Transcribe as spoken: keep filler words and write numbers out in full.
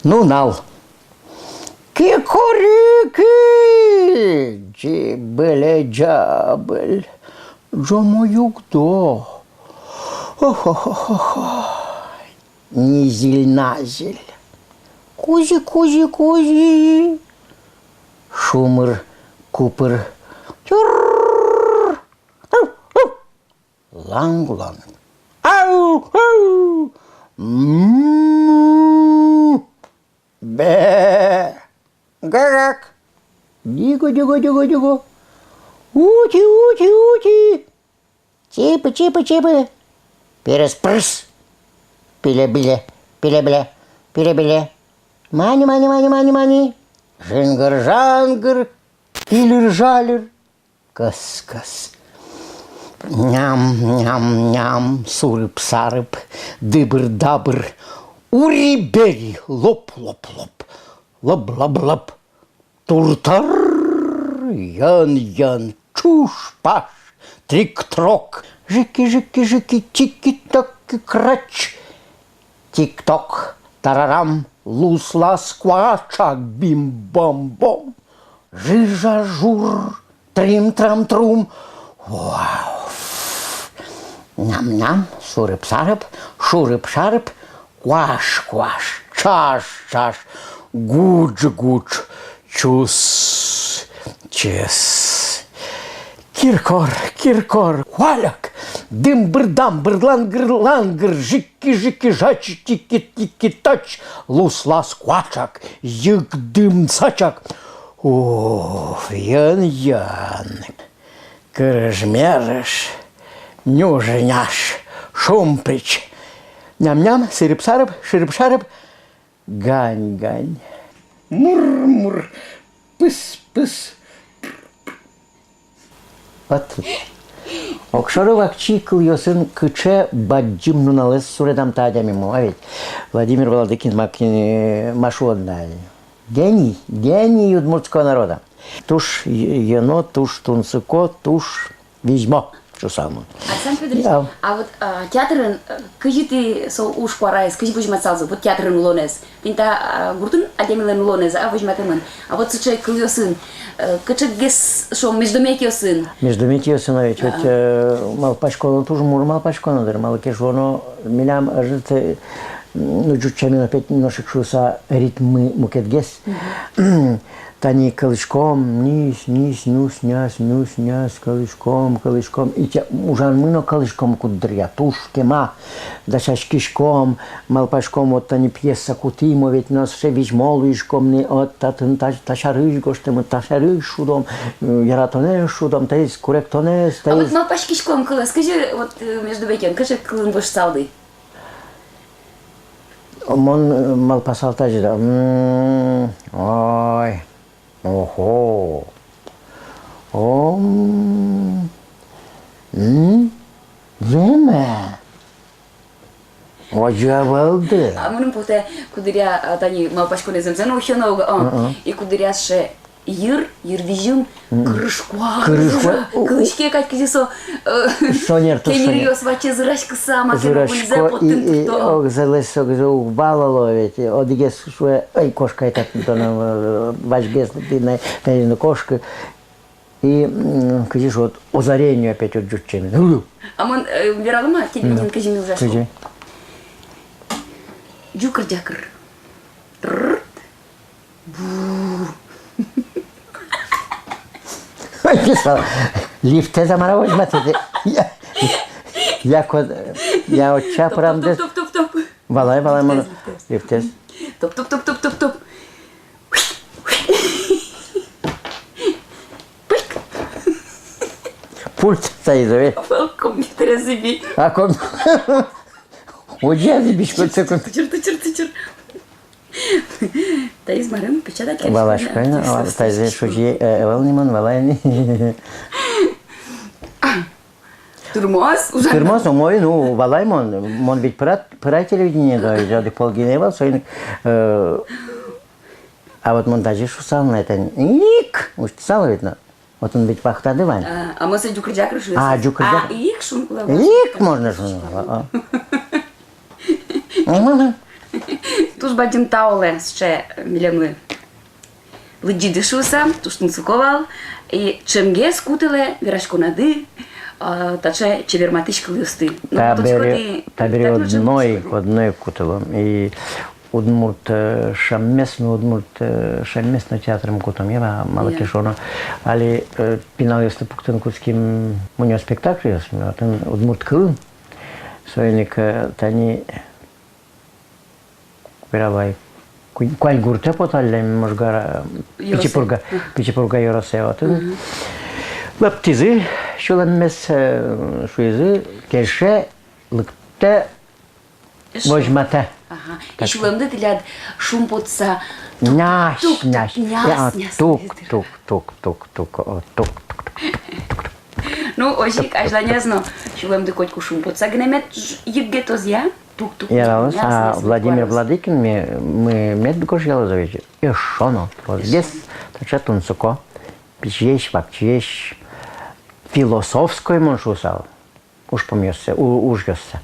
Нунал. Кикорики! Ӟибыле-ӟабыль, ӝомо югдо. Охо-хо-хо-хо. Низиль-назиль. Кузи-кузи-кузи. Шумыр-купыр. Тюрр. Ау-ау. Ланг-ланг. Ау-ау. М-м-м. Бэ. Гагак. Диго-диго-диго-диго. Ути-ути-ути. Чипы-чипы-чипы. Перес-прыс. Пиле-биле, пиле-биле, пиле-биле. Мани-мани-мани-мани-мани. Жингыр-жангыр. Илыр-жалыр. Кыс-кыс. Ням-ням-ням, сурып-сарып, дыбыр-дабыр. Ури-бери, лоп-лоп-лоп, лыб-лыб-лыб. Тур-тыр, йын-йын, чуш-паш, трик-трок. Жики-жики-жики, тики-токи, крач. Тик-ток, тарарам, луслас куачак, бим-бом-бом. Жижа-жур, трим-трам-трум. Вау! Ням-ням, сурып-сарып, шурып-шарып, куаш-куаш, чаш-чаш, гудж-гудж, чус-чыс. Киркор, киркор, куаляк, дымбыр-дамбыр, лангыр-лангыр, жик Кижи-кижач, тики-тики-тач, луслас куачак, йыг-дым сачак. Уф, йын-йын. Кырыж-мерыж, нюжы-няш, шумприч. Ням-ням, сырып-сарып, шырып-шарып, гань-гань. Мур-мур, пыс-пыс. Вот. Огшоры вакчи кылъёсын кыӵе бадӟым нуналэз суредам та адямимы, а ведь. Владимир Владыкин, ма кин, э, ма шуод на. Гений, гений удмуртского народа. Туж ё-, ёно, туж тунсыко, туж визьмо шуысал мон. Александр Фёдорович, я, а вот, а, театрын, э, кызьы тӥ со уж куараез, кызьы возьматысалзы, вот театрын улонэз? Тӥни та, а, гуртын адямилэн улонэз, а, возьматэмын. А вот сыӵе кылъёсын, э, кыӵегес, шуом, междометиосын. Междометиосын, а ведь, а, ведь, э, малпаськоно, туж мур малпаськоно, дыр, малы ке шуоно, милям ӧжыт, э, м, ӟуч сямен опять нош ик шуыса, ритмы мукетгес. Мгм. Тани кылӥськом, нись, нись, нюсь, нясь, нюсь, нясь, кылӥськом, кылӥськом. И те ужанмы но кылӥськом куддыръя, туж кема. Дасяськиськом, малпаськом, вот тани пьеса кутӥм, ведь но сыӵе визьмо луиськом ни, вот татын та, та сярысь гожтэмын, та сярысь шудом, э, яратонэз шудом, таиз куректонэз, а вот таиз. Малпаськиськом кылэз кызьы, вот, э, между бекен, кызьы кылын воштысалды? Мон, э, малпасал тазьы да. М, ой. Охо. Ом. М. Зэм-а? Озьы ӧвӧл, дыр. А мыным потэ, куддыръя, а, тани малпаськонэз зэмзэ но ухе но уг, а. Мгм. И куддыръя сыӵе йыр, йырвизьым, мгм, кырыж-куа, кырыж-куа, кырыж-куа, у, у, кызьы ке кадь, кызьы со, э, шонер туж, кенеръёс шонер. Ваче зыраськыса, маке но выльзэ поттыны турто. Зырасько, и, и огзэлэсь огзэ уг валало ведь, одӥгез шуэ: «Эй, кошкы ай татын, тонэ, э, вазьгес, тӥ на, тӥ на кошкы». И, м, кызьы шуод, озарение опять вот ӟуч сямен. А мон, э, вералом-а, телевидениын, ну, кызьы ми ужаськом? Кызьы? Ӟукыр-ӟакыр. Тррррт. Бу. Ой, писал. Лифтэз-а, мар-а возьматӥды? Я, я код-, я отчы пырамдэс. Топ, топ, топ, топ, топ. Валай, валай, мон. Лифтэз, лифтэз. Лифтэз. Топ, топ, топ, топ, топ, топ. Пульт. Пульт таиз, ой. Вал компьютерез зӥби. А, ком-, озьы-а зӥбиськод секунд? Тычыр, тычыр, тычыр. Таиз марым, печатать кариськод. Валасько, а, таиз шузи, э, ӧвӧл ни, мон валай ни. Тырмоз, ужан. Тырмоз, умой, ну, валай мон, мон ведь пыра-, пырай телевидение, да, ведь одӥг пол гинэ вал, соин, э, а вот мон тазьы шуысал на, это ик, усьтысал ведь, но. Вот он ведь вахтады вань. А, а мон сое ӟукыр-ӟакыр шуысал. А, ӟукыр-ӟакыр. А ик шуны кулэ вал. Ик можно шуны, а, а. Мгм. Туж бадӟым тау лэ сыӵе милемлы лыдӟиды шуыса, туж тунсыко вал. И ӵемгес кутылэ вераськонады, а, таӵе чеберматӥсь кылъёсты. Ну, табере, табере одно ик, одно ик кутылом. И удмурт, э, шаммес но, удмурт, э, шаммес но театрын кутом, я, малы ке шуоно. Али, э, пиналъёсты пуктыны кутским мунё спектакльёс, отын удмурт кылын. Соин ик, э, тани Куравай. Куинь, куинь гуртэ поталлям Можга, Пичи Пурга, Пичи Пурга ёросэ отын. Лэптӥзы сюлэммес, э, шуизы, кельше, лыктэ, возьматэ. Ага. И сюлэмды тӥляд шумпотса нясь, нясь, нясь, нясь, тук, тук, тук, тук, о, тук, тук, тук. Ну, озьы ик азьланяз но сюлэмды котьку шумпотса гинэ мед йыггетоз, я? Тук-тук. Яралоз, а Владимир Владыкин ми, ми мед гожъялоз ведь. Эшшо но. Тросгес таӵе тунсыко. Пичиесь, вакчиесь, философской, мон шуысал. Ужпумъёссэ, у-, ужъёссэ.